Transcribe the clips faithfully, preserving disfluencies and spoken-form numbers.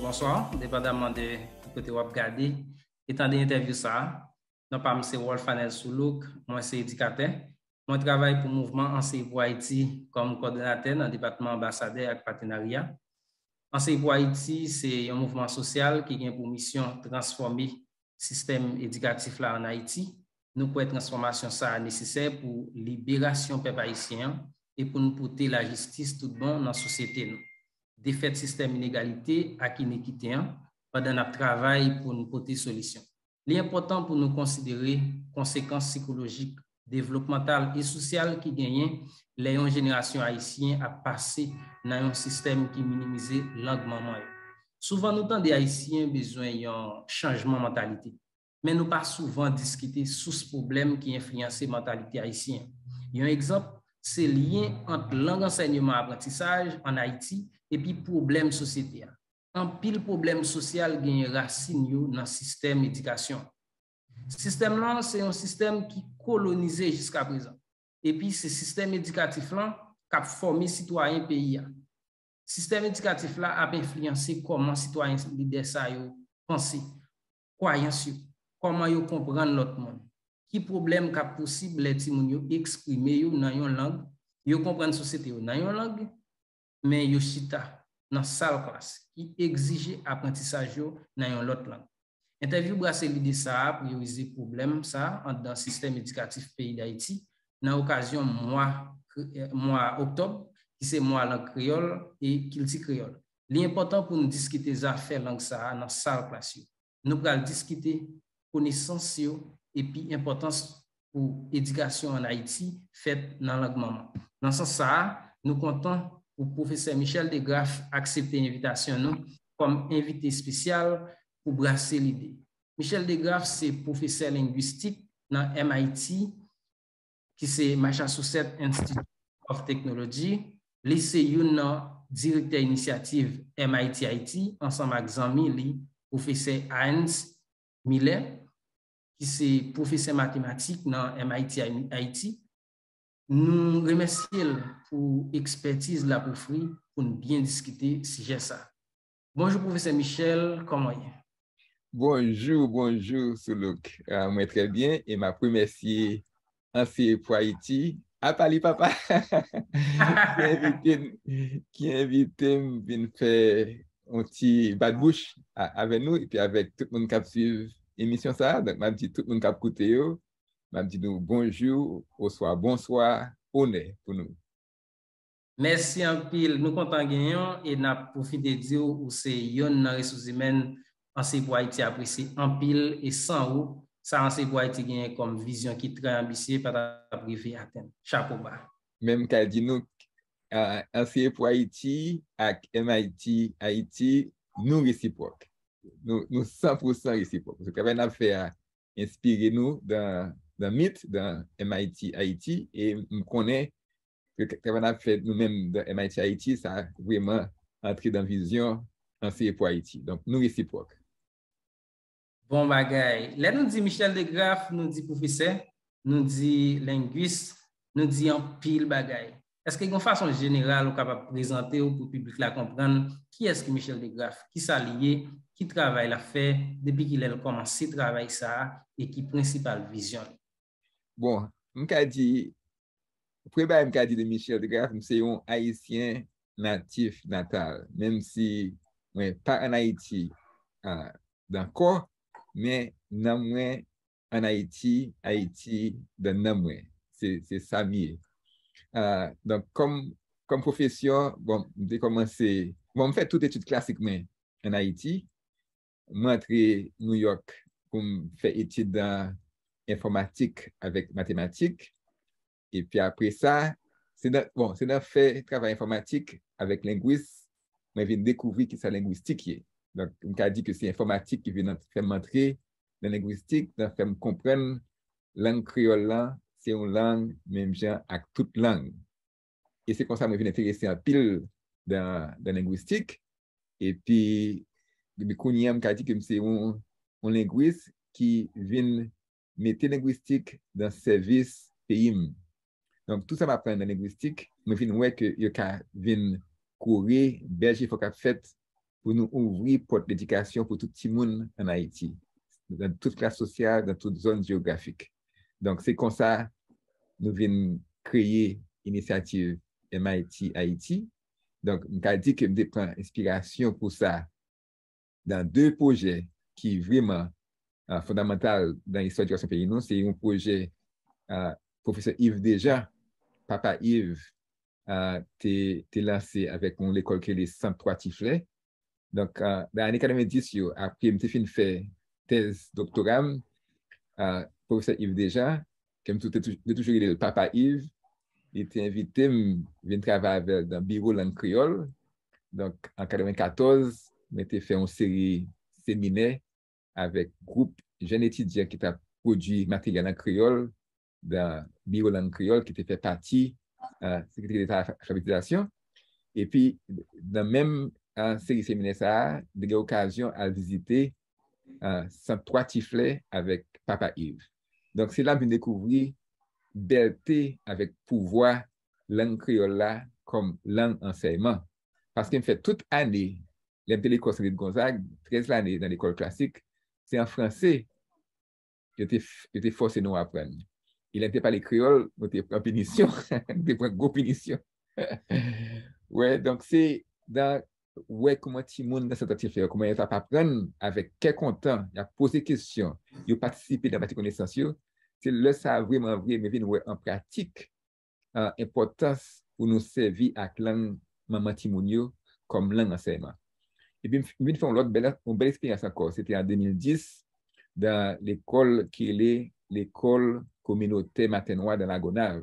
Bonswa, depandaman de ki kote w ap gade e tande entèvyou sa a. Non pa m se Wolfanel Soulouk, mwen se edikatè. Mwen travay pou mouvman Anseye pou Ayiti kòm kòdonatè nan Depatman Anbasadè ak Patenarya. Anseye pou Ayiti se yon mouvman sosyal ki gen pou misyon transfòme sistèm edikatif la ann Ayiti. Nou kwè transfòmasyon sa a nesesè pou liberasyon pèp ayisyen an e pou n pote lajistis tout bon nan sosyete nou, defèt sistèm inegalite ak inikite an, pandan n ap travay pou n pote solisyon. Li enpòtan pou nou konsidere konsekans sikolojik, devlopmantal e sosyal ki genyen lè yon jenerasyon ayisyen ap pase nan yon sistèm ki minimize lang manman yo. Souvan nou tande Ayisyen bezwen yon chanjman mantalite, men nou pa souvan diskite sous pwoblèm ki enfliyanse mantalite ayisyen an. Yon egzanp, se lyen ant lang ansèyman aprantisaj ann Ayiti epi pwoblèm sosyete a. Anpil pwoblèm sosyal genyen rasin yo nan sistèm edikasyon. Sistèm lan se yon sistèm ki kolonize jiskaprezan. Epi se sistèm edikatif lan k ap fòme sitwayen peyi a. Sistèm edikatif la ap enfliyanse kòman sitwayen lidè sa yo panse, kwayans yo, kòman yo konprann lòt moun, ki pwoblèm k ap posib lè timoun yo eksprime yo nan yon lang, yo konprann sosyete yo nan yon lang, men yo chita nan sal klas ki egzije aprantisaj yo nan yon lòt lang. Entèvyou brase lide sa a priyorize pwoblèm sa a anndan sistèm edikatif peyi Dayiti nan okazyon mwa, mwa oktòb, ki se mwa lang kreyòl e kilti kreyòl. Li enpòtan pou n diskite zafè lang sa a nan sal klas yo. Nou pral diskite konesans yo epi enpòtans pou edikasyon ann Ayiti fèt nan lang manman. Nan sans sa a, nou kontan pou Pwofesè Michel DeGraff aksepte envitasyon nou kòm envite espesyal pou brase lide. Michel DeGraff se pwofesè lengwistik nan M I T, ki se Massachusetts Institute of Technology. Li se youn nan direktè inisyativ M I T Haiti ansanm ak zanmi li, pwofesè Hans Miller, ki se pwofesè matematik nan M I T Haiti. Nou remèsye l pou ekspètiz l ap ofri pou n byen diskite sijè sa a. Bonjou, Pwofesè Michel, kòman w ye? Bonjou, bonjou, Soulouk. Ah, mwen trè byen e m ap remèsye Anseye pou Ayiti, apa li papa, ki envite m, ki envite m vin fè yon ti bat bouch a- avè nou epi avèk tout moun k ap swiv emisyon sa a. Donk, m ap di tout moun k ap koute yo, m ap di nou bonjou, oswa bonswa, onè pou nou. Mèsi anpil. Nou kontan genyen w e n ap pwofite di w ou se yonn nan resous imèn Anseye pou Ayiti apresye anpil e san ou, sa Anseye pou Ayiti genyen kòm vizyon ki trè anbisye pa t ap rive atenn. Chapo ba. Men m ka di nou, ah, Anseye pou Ayiti ak M I T Haiti, nou resipwòk. Nou, nou san pou san resipwòk. Paske travay n ap fè a enspire nou dan, dan mit, dan M I T Haiti, e m konnen ke travay n ap fè nou menm dan M I T Haiti, sa vrèman antre dan vizyon Anseye pou Ayiti. Donk, nou resipwòk. Bon bagay. Lè nou di Michel DeGraff, nou di pwofesè, nou di lengwis, nou di anpil bagay. Èske gen yon fason jeneral ou kapab prezante w pou piblik la konprann kiyès ki Michel DeGraff, kisa li ye, ki travay l ap fè, depi kilè l kòmanse travay sa a e ki prensipal vizyon li? Bon, m ka di, premye bagay m ka di de Michel DeGraff, m se yon Ayisyen natif natal. Menm si mwen pa ann Ayiti, ah, dan kò, men nanm mwen ann Ayiti, Ayiti dan nanm mwen. Se, se sa m ye. Ah, donk, kòm, kòm pwofesyon, bon, m te kòmanse, bon, m fè tout etid klasik mwen ann Ayiti. Mwen antre New York pou m fè etid nan enfòmatik avèk matematik. Epi apre sa, se nan, bon, se nan fè travay enfòmatik avèk lengwis, mwen vin dekouvri kisa lengwistik ye. Donk, m ka di ke se enfòmatik ki vin ant- fè m antre nan lengwistik, nan fè m konprann lang kreyòl lan, se yon lang menm jan ak tout lang. E se konsa mwen vin enterese anpil dan, dan lengwistik. Epi, epi kounye a, m ka di ke m se yon, yon lengwis ki vin mete lengwistik dan sèvis peyi m. Donk, tout sa m aprann nan lengwistik, mwen vin wè ke yo ka vin kore bèl jefò k ap fèt pou nou ouvri pòt ledikasyon pou tout timoun ann Ayiti, nan tout klas sosyal, nan tout zòn jewografik. Donk, se konsa nou vin kreye inisyativ M I T Haiti. Donk, m ka di ke m te pran enspirasyon pou sa nan de pwojè ki vrèman, ah, fondamantal nan istwa edikasyon peyi nou. Se yon pwojè, ah, pwofesè Yves Dejean, papa Yves, ah, te, te lanse avèk yon lekòl ki rele Sant Twa Ti Flè. Donk, ah, nan ane katrevenndis yo, apre m te fin fè tèz doktora m, ah, pwofesè Yves Dejean, ke m tou-, te tou-, te toujou rele l Papa Yves, li te envite m vin travay avè l nan biwo lang kreyòl. Donk, an katrevenkatòz, mwen te fè yon seri seminè avèk gwoup jèn etidyan ki t ap pwodui materyèl an kreyòl nan biwo lang kreyòl ki te fè pati, ah, Sekretè Deta Alfabetizasyon. Epi, nan menm, ah, seri seminè sa a, m te gen okazyon al vizite, ah, Sant Twa Ti Flè avèk Papa Yves. Donk, se la m vin dekouvri bèlte avèk pouvwa lang kreyòl la kòm lang ansèyman. Paske m fè tout ane, lè m te lekòl Saint Louis Gonzague, trèz lane nan lekòl klasik, se an franse yo te, yo te fòse nou aprann. E lè m te pale kreyòl, nou te pran pinisyon, nou te pran gwo pinisyon. Wè, donk se nan wè kòman timoun nan Sant Twa Ti Flè yo, kòman yo t ap aprann avèk kè kontan, y ap poze kesyon, yo patisipe nan bati konesans yo, se lè sa a vrèman vre, mwen vin wè an pratik, ah, enpòtans pou nou sèvi ak lang manman timoun yo kòm lang ansèyman. Epi m f-, m vin fè yon lòt bèl, yon bèl eksperyans ankò. Se te an de mil dis, nan lekòl ki rele Lekòl Kominotè Matènwa nan Lagonav.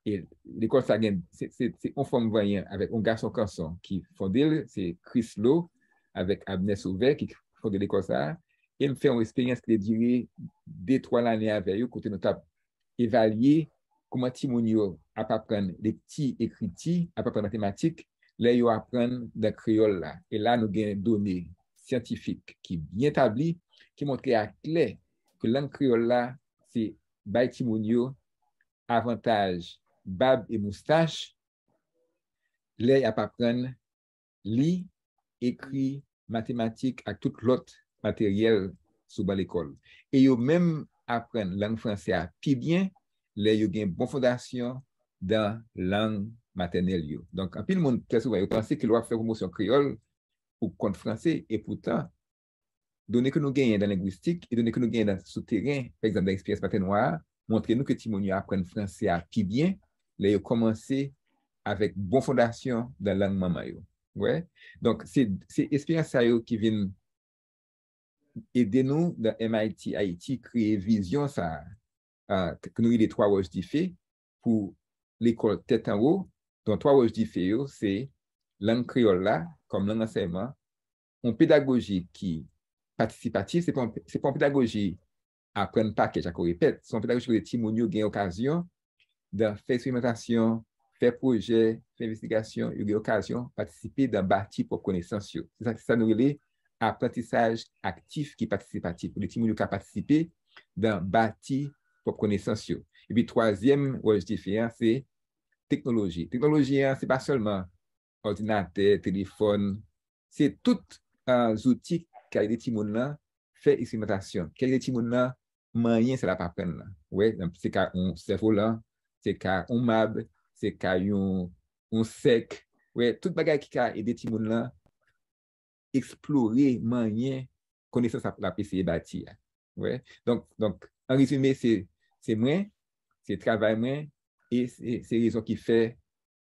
E lekòl sa gen, se, se, se yon fanm vanyan avèk yon gason kanson ki fonde l, se Chris Lowe avèk Abner Sauveur ki fonde lekòl sa a. E m fè yon eksperyans ki te dire de, twa lane avè yo, kote nou t ap evalye kòman timoun yo ap aprann lekti, ekriti, ap aprann matematik, lè yo aprann nan kreyòl la. E la, nou gen done syantifik ki byen tabli, ki montre aklè ke lang kreyòl la, se bay timoun yo avantaj bab e moustach lè y ap aprann li, ekri, matematik ak tout lòt materyèl sou ban lekòl. E yo menm aprann lang franse a pi byen lè yo gen bon fondasyon nan lang matènèl yo. Donk, anpil moun, trè souvan, yo panse ke lè w ap fè pwomosyon kreyòl pou kont franse, e poutan, done ke nou genyen nan lengwistik e done ke nou genyen nan, sou teren, pa egzanp, nan eksperyans Matènwa a, montre nou ke timoun yo aprann franse a pi byen lè yo kòmanse avèk bon fondasyon nan lang manman yo. Wè? Donk, se, se eksperyans sa yo ki vin ede nou nan M I T Haiti kreye vizyon sa a, ah, ke nou rele Twa Wòch Dife, pou lekòl tèt anwo. Donk, Twa Wòch Dife yo, se lang kreyòl la kòm lang ansèyman, yon pedagoji ki patisipatif, se pa yon, se pa yon pedagoji aprann pa kè, jako repèt, se yon pedagoji kote timoun yo gen okazyon dan fè eksperimantasyon, fè pwojè, fè envestigasyon, yo gen okazyon patisipe dan bati pwòp konesans yo. Se sa, se sa nou rele aprantisaj aktif ki patisipatif. Kote timoun yo ka patisipe dan bati pwòp konesans yo. Epi twazyèm wòch dife an, se teknoloji. Teknoloji an, se pa sèlman òdinatè, telefòn, se tout, ah, zouti ki ka ede timoun nan fè eksperimantasyon, ki ka ede timoun nan manyen sa l ap aprann lan. Wè, se ka yon sèvolan, se ka yon mab, se ka yon, yon sèk. Wè, tout bagay ki ka ede timoun nan eksplore, manyen konesans l ap, l ap eseye bati a. Wè. Donk, donk, an rezime, se, se mwen, se travay mwen, e se, se rezon ki fè,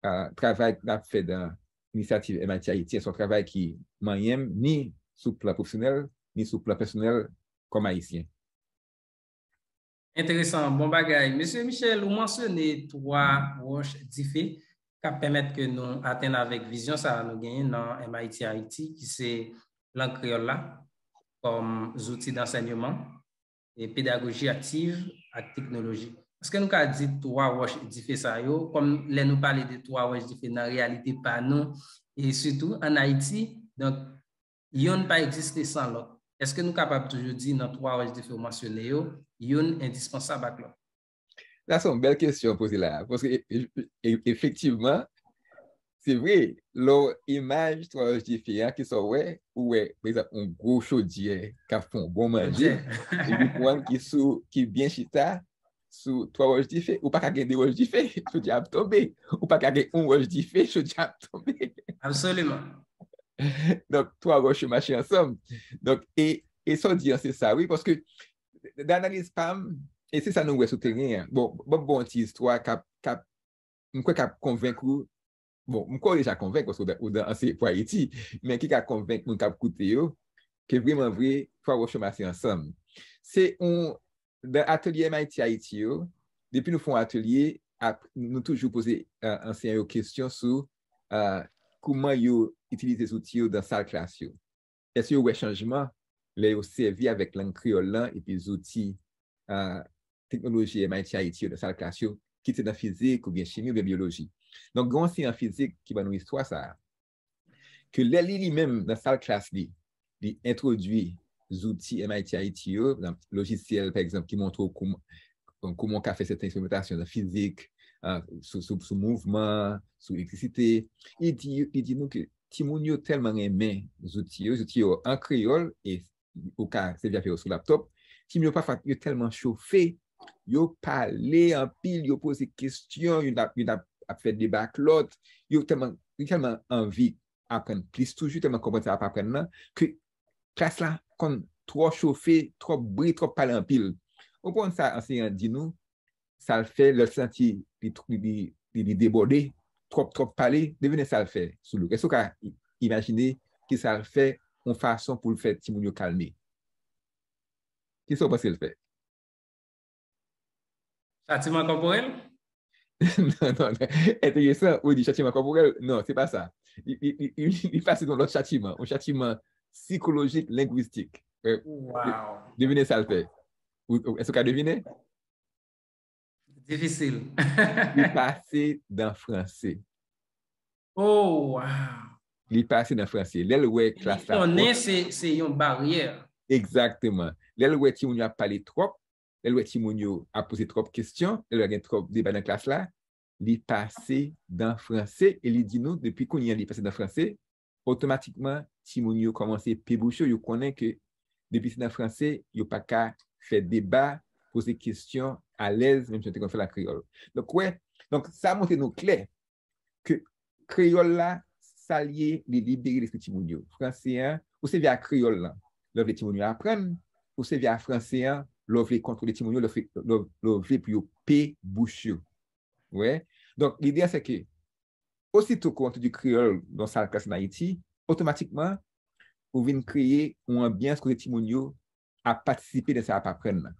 ah, travay n ap fè dan inisyativ M I T Ayiti, se yon travay ki manyen m, ni sou plan pwofesyonèl, ni sou plan pèsonèl kòm Ayisyen. Enteresan, bon bagay. Mesye Michel, ou mansyone twa wòch dife k ap pèmèt ke nou atenn avèk vizyon sa a nou genyen nan M I T Ayiti, ki se lang kreyòl la kòm zouti dansèyman, e pedagoji aktiv ak teknoloji. Èske nou ka di twa wòch dife sa yo, kòm lè nou pale de twa wòch dife nan reyalite pa nou, e sitou ann Ayiti, donk, yonn pa egziste san lòt. Èske nou kapab toujou di nan twa wòch dife w mansyone yo, yonn endispansab ak lòt? Sa se yon bèl kesyon w poze la a, paske e, e, e, efektivman, Se vre, lè w imaj twa wòch dife a, kisa w wè? Ou wè, pa egzanp, yon gwo chodyè k ap fè yon bon manje, epi pou w ki sou, ki byen chita sou twa wòch dife, ou pa ka gen de wòch dife, chodyè ap tonbe. Ou pa ka gen yon wòch dife, chodyè ap tonbe. Absoliman. Donk, twa wòch yo mache ansanm. Donk, e, e sa w di an, se sa, wi, paske nan analiz pa m, e se sa nou wè sou teren an. Bon, bon, bon, ti istwa k ap, k ap, m kwè k ap konvenk ou, bon, m kwè w deja konvenk, paske w dan, w dan Anseye pou Ayiti, men ki ka konvenk moun k ap koute yo, ke vrèman vre, twa wòch yo mache ansanm. Se yon, nan atelye M I T Ayiti yo, depi nou fè yon atelye, ap, nou toujou poze, euh, anseyan yo kesyon sou, euh, kòman yo itilize zouti yo dan sal klas yo. Èske yo wè chanjman lè yo sèvi avèk lang kreyòl lan epi zouti, euh, teknoloji M I T Ayiti yo nan sal klas yo, kit se nan fizik oubyen chimi oubyen byoloji? Donk, gen yon anseyan fizik ki ban nou istwa sa a, ke lè li, li menm, nan sal klas li, li entwodui zouti M I T Ayiti yo, nan lojisyèl, pa egzanp, ki montre w kòman, kòman w ka fè sèten eksperimantasyon nan fizik, ah, sou, sou, sou mouvman, sou elektrisite. Li di, li di nou ke timoun yo tèlman renmen zouti yo, zouti yo an kreyòl, e ou ka sèvi avè yo sou laptop. Timoun yo pafwa yo tèlman chofe, yo pale anpil, yo poze kesyon, youn ap, youn ap, ap fè deba ak lòt, yo tèlman, yo tèlman anvi aprann plis toujou, tèlman konprann sa y ap aprann nan, ke klas la konn twò chofe, twòp bri, twòp pale anpil. Ou konprann sa anseyan di nou, sa l fè, lè l santi li, li, li, li, li debòde, twòp, twòp pale, devine sa l fè sou li. Èske w ka i-, imajine ki sa l fè yon fason pou l fè timoun yo kalme? Kisa w panse l fè? Chatiman kòporèl? Non, non, non. Enteresan, ou di chatiman kòporèl? Non, se pa sa. Li, li, li, li, li pase nan lòt chatiman, yon chatiman sikolojik, lengwistik. Euh, Wow. Devine sa l fè. Ou, ou, èske w ka devine? Difisil. Li pase dan franse. Oh, wow. Li pase nan franse. Lè l wè Li klas la konnen pwòch, se, se yon baryè. Egzakteman. Lè l wè timoun yo ap pale twòp, lè l wè timoun yo ap poze twòp kesyon, lè l wè gen twòp deba nan klas la, li pase dan franse e li di nou, depi kounye a li pase dan franse, otomatikman, timoun yo kòmanse pe bouch yo, yo konnen ke depi se nan franse, yo pa ka fè deba, poze kesyon alèz, menm jan yo te konn fè l an kreyòl. Donk, wè, donk, sa montre nou klè ke kreyòl la, sa l ye, li libere lespri timoun yo. Franse an, ou sèvi ak kreyòl lan, lè w vle timoun yo aprann, ou sèvi ak franse an, lè w vle kontwole timoun yo, lè w vle, lè w, lè w vle pou yo pe bouch yo. Wè. Donk, lide a, se ke, osito ke w entwodui kreyòl nan sal klas an Ayiti, otomatikman, ou vin kreye yon anbyans kote timoun yo ap patisipe nan sa y ap aprann nan.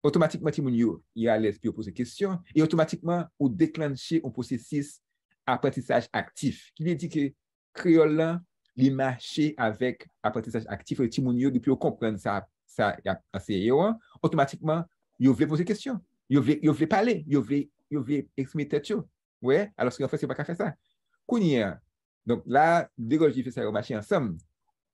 Otomatikman, timoun yo, yo alèz pou yo poze kesyon, e otomatikman, ou deklanche yon pwosesis aprantisaj aktif. Ki vle di ke kreyòl lan, li mache avèk aprantisaj aktif, e timoun yo, depi yo konprann sa, sa y ap anseye yo an, otomatikman, yo vle poze kesyon, yo vle, yo vle pale, yo vle, yo vle eksprime tèt yo. Wè, alòske an franse, yo pa ka fè sa. Kounye a, donk la, de gòj dife sa yo mache ansanm.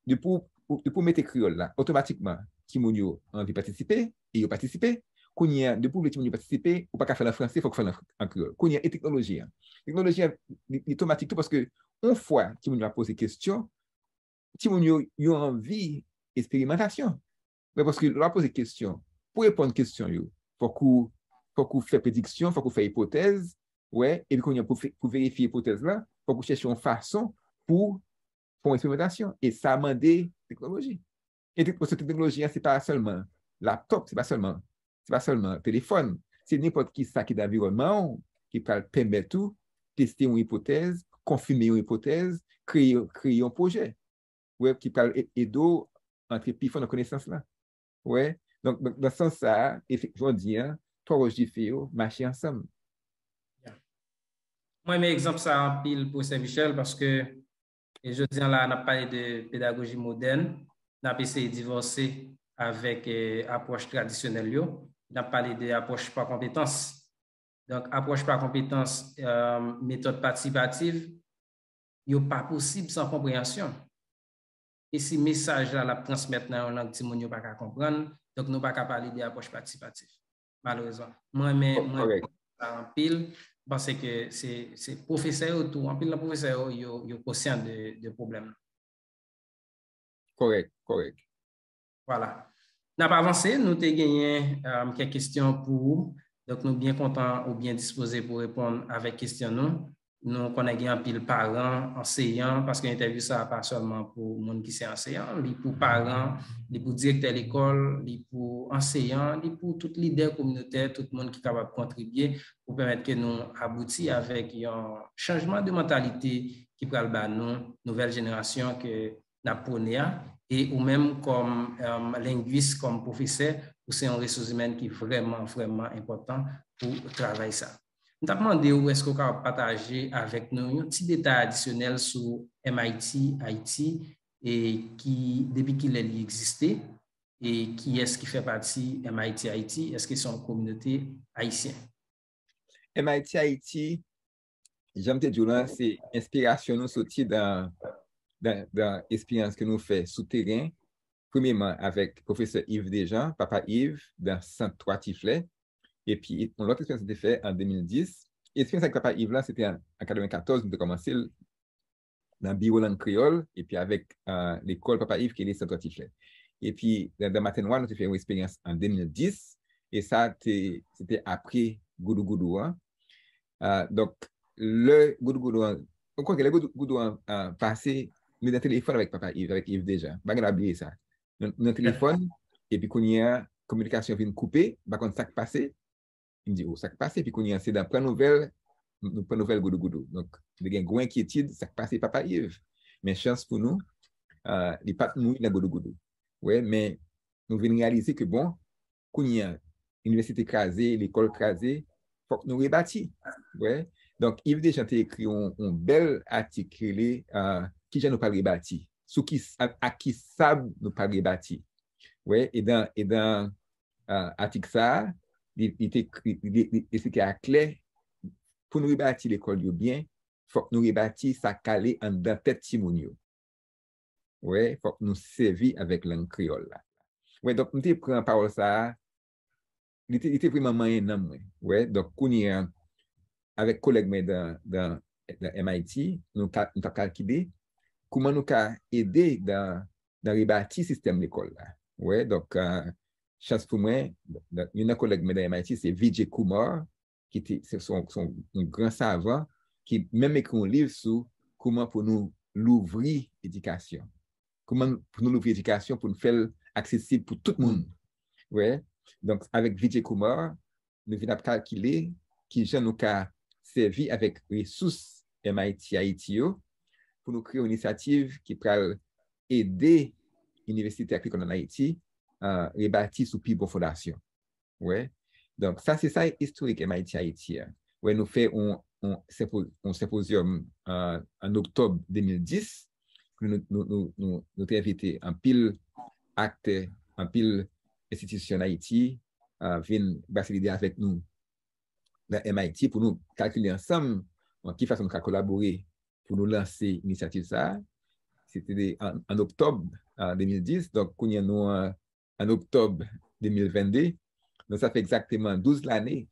Depi w, depi w mete kreyòl la, otomatikman, timoun yo anvi patisipe, e yo patisipe. Kounye a, depi w vle timoun yo patisipe, ou pa ka fè l an franse, fòk w fè l an, an kreyòl. Kounye a, e teknoloji an. Teknoloji an, li, li otomatik tou, paske yon fwa timoun yo ap poze kesyon, timoun yo, yo anvi eksperimantasyon. Men paske lè w ap poze kesyon, pou reponn kesyon yo, fòk ou, fòk ou fè prediksyon, fòk ou fè ipotèz, wè, epi kounye a pou fè, pou verifye ipotèz la, fòk ou chèche yon fason pou fè yon eksperimantasyon. E sa mande teknoloji. E tek-, paske teknoloji an, se pa sèlman laptop, se pa sèlman, se pa sèlman telefòn, se nenpòt ki sa ki nan anviwònman w ki pral pèmèt ou teste yon ipotèz, konfime yon ipotèz, kreye, kreye yon pwojè. Wè, ki pral e-, ede w antre pi fon nan konesans lan. Wè, donk, donk, nan sans sa a, efek-, jodi a, twa wòch dife yo mache ansanm. Mwen renmen egzanp sa anpil, Pwofesè Michel, paske, e, jodi a la, n ap pale de pedagoji modèn, n ap eseye divòse avèk, e, apwòch tradisyonèl yo, n ap pale de apwòch pa konpetans. Donk, apwòch pa konpetans, e, metòd patisipatif, yo pa posib san konpreyansyon. E si mesaj la l ap transmèt nan yon lang timoun yo pa ka konprann, donk nou pa ka pale de apwòch patisipatif, malerezman. Mwen renmen, mwen renmen sa anpil. m panse ke se, se pwofesè yo tou, anpil nan pwofesè yo, yo, yo konsyan de, de pwoblèm nan. Kòrèk, kòrèk. Vwala. N ap avanse, nou te genyen um, kèk kesyon pou ou. Donk, nou byen kontan ou byen dispoze pou reponn avèk kesyon nou. Nou konnen gen anpil paran, anseyan, paske entèvyou sa a pa sèlman pou moun ki se anseyan, li pou paran, li pou direktè lekòl, li pou anseyan, li pou tout lidè kominotè, tout moun ki kapab kontribye pou pèmèt ke nou abouti avèk yon chanjman de mantalite ki pral ba nou nouvèl jenerasyon ke n ap pwone a, e ou menm kòm um, lengwis, kòm pwofesè, ou se yon resous imèn ki vrèman, vrèman enpòtan pou travay sa. M t ap mande w èske w kapab pataje avèk nou yon ti detay adisyonèl sou M I T Haiti e ki, depi ki lè li egziste e kiyès ki fè pati M I T Haiti, èske se yon kominote ayisyen? M I T Haiti, jan m te di w lan, se enspirasyon nou soti dan, dan, dan eksperyans ke nou fè sou teren, premyeman avèk pwofesè Yves Dejean, Papa Yves, dan Sant Twa Ti Flè, epi yon lòt eksperyans nou te fè an de mil dis. Eksperyans avèk Papa Yves lan, se te an, an katrevenkatòz, nou te kòmanse l nan biwo lang kreyòl, epi avèk uh, lekòl Papa Yves ki rele Sant Twa Ti Flè. Epi dan, dan Maten Nwa, nou te fè yon eksperyans an de mil dis, e sa te, se te apre Goudougoudou an. Uh, donk, lè Goudougoudou an, ou konnen lè Goudougoudou an uh, pase, nou nan telefòn avèk Papa Yves, avèk Yves Dejean. M pa gen dwa bliye sa. Nou nan telefòn, epi kounye a, kominikasyon vin koupe, m pa konn sa k pase. M di, o, sa k pase? Epi kounye a, se nan pran nouvèl, nou pran nouvèl Goudougoudou. Donk, nou gen gwo enkyetid, sa k pase Papa Yves? Men chans pou nou, uh, li pa t mouri nan Goudougoudou. Wi, men nou vin reyalize ke, bon, kounye a, inivèsite kraze, lekòl kraze, fòk nou rebati. Wi. Donk, Yves Dejean te ekri yon, yon bèl atik ki rele uh, Kijan nou pral rebati? Sou ki, ak, ak ki sab nou pral rebati? Wi, e dan, e dan uh, atik sa a, li, li te li, li, li eksplike aklè, pou nou rebati lekòl yo byen, fòk nou rebati sa k kale anndan tèt timoun yo. Wi, fòk nou sèvi avèk lang kreyòl la. Wi, donk, m te pran pawòl sa a, li te, li te vrèman manyen nanm mwen. Wi, donk, kounye a, avèk kolèg mwen dan, dan, dan M I T, nou, ka, nou t ap kalkile kouman nou ka ede dan, dan rebati sistèm lekòl la. Wi, donk, uh, chans pou mwen, youn nan kolèg mwen dan M I T, se Vijay Kumar, ki te se yon gran savan ki menm ekri yon liv sou kouman pou nou louvri edikasyon. Kouman pou nou louvri edikasyon pou nou fè l aksesib pou tout moun. Wi. Donk, avèk Vijay Kumar, nou vin ap kalkile kijan nou ka sèvi avèk resous M I T Haiti yo pou nou kreye yon inisyativ ki pral ede inivèsite ak lekòl ann Ayiti uh, rebati sou pi bon fondasyon. Wi. Donk, sa se sa istorik M I T Haiti a. Wi, nou fè yon, yon, senpo, yon senpozyòm uh, an oktòb de mil dis. Nou, nou, nou, nou, nou te envite anpil aktè, anpil enstitisyon ann Ayiti uh, vin brase lide avèk nou nan M I T pou nou kalkile ansanm bon, ki fason nou ka kolabore pou nou lanse inisyativ sa a. Se te an, an oktòb uh, de mil dis. Donk, kounye a nou an an oktòb de mil vennde. Donk, sa fè egzakteman douz lane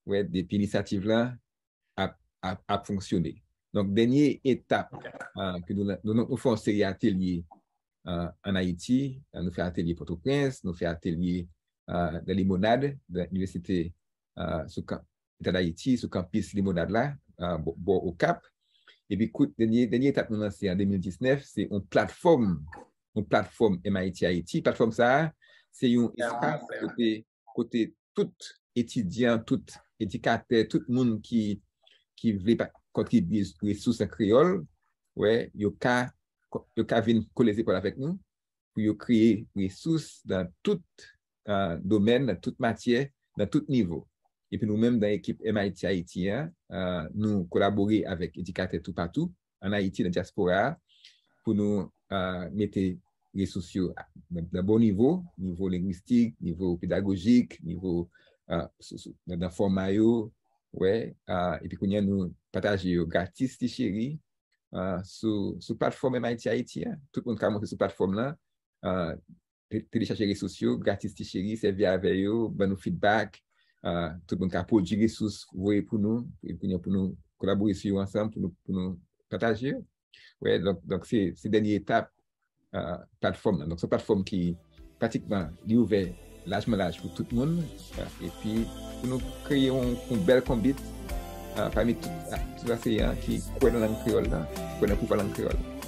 wi, depi inisyativ lan ap, ap, ap fonksyone. Donk, dènye etap uh, ke nou, nou, nou fè yon seri atelye uh, ann Ayiti, uh, nou fè atelye Pòtoprens, nou fè atelye uh, nan Limonad, nan Inivèsite uh, sou Eta Dayiti sou kanpis Limonad la, bò Okap. Epi kout dènye dènye etap nou lanse an de mil diznèf, se yon platfòm, yon platfòm M I T Haiti. Platfòm sa a, se yon espas kote kote tout etidyan, tout edikatè, tout moun ki ki vle kontribye resous an kreyòl, wè, yo ka yo ka vin kole zepòl avèk nou pou yo kreye resous nan tout domèn, nan tout matyè, nan tout nivo. Epi nou menm nan ekip M I T Haiti an, nou kolabore avèk edikatè toupatou ann Ayiti, nan dyaspora a, pou nou mete resous yo nan bon nivo, nivo lengwistik, nivo pedagojik, nivo nan fòma yo, wè, epi kounye a nou pataje yo gratis ti cheri sou sou platfòm M I T Haiti an. Tout moun ka monte sou platfòm lan, telechaje resous yo gratis ti cheri, sèvi avè yo, ban nou feedback, Ah, tout moun ka pwodui resous, voye pou nou, e kounye a pou nou kolabore sou yo ansanm, pou nou, pou nou pataje yo. Wè, donk, donk se, se dènye etap ah, platfòm nan. Donk, se yon platfòm ki pratikman li ouvè lajman laj pou tout moun. Ah, epi, pou nou kreye yon, yon bèl konbit ah, pami tout, ah, tout aseyan ki kwè nan lang kreyòl la, kwè nan pouvwa lang kreyòl la.